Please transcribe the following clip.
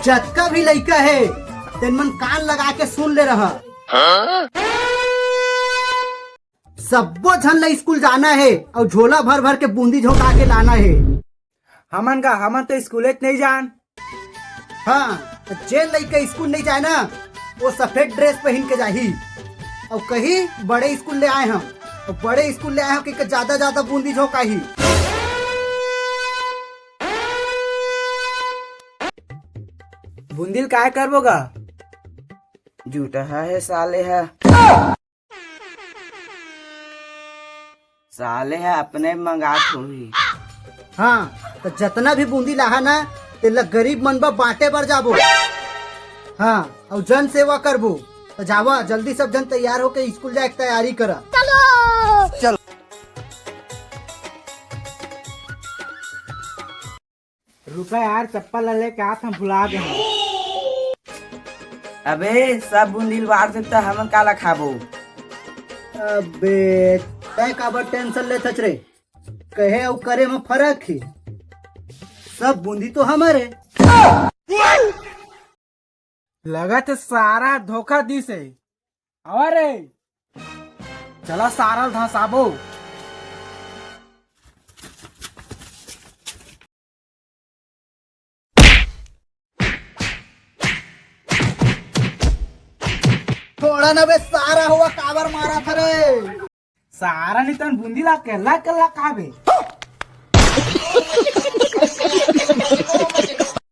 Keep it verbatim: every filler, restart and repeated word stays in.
जतका भी लइका हे, तेन मन कान लगा के सुन ले रहा। सब्बो झन ला स्कूल जाना हे अउ झोला भर भर के बूंदी झोंका के लाना हे। हमन का, हमन तो स्कूले च नइ जान। हाँ, त जेन लइका स्कूल नइ जाय ना, वो सफेद ड्रेस पहिन के जाही। अउ कही, बड़े स्कूल ले आए हंव, अउ बड़े स्कूल ले आए हंव, कि ज्यादा ज्यादा बूंदी झोंकाही। बूंदी ल काय करबो गा? जुटहा हे साले ह। साले ह अपने मंगात होही। हाँ, त जतना भी बूंदी लाहा ना, तेला गरीब मन बर बांटे बर जाबो। हाँ, अउ जन सेवा करबो। त जावा, जल्दी सब जन तैयार होके स्कूल जाए के तैयारी करा। चलो। रुका यार, चप्पल ला लेके आत हंव, भुला गे हंव। अबे, सब बूंदी ल बांट दे त हमन काला खाबो? अबे, तैं काबर टेंशन लेथस रे? कहे अउ करे म फरक हे। सब बूंदी तो हमर हे। लगत हे सारा धोखा दिस हे। आवा रे, चला सारा ल धंसाबो। थोड़ा ना बे, सारा हुआ काबर मारत हस रे? सारा नितन बूंदी ला कल्ला कल्ला खाबे।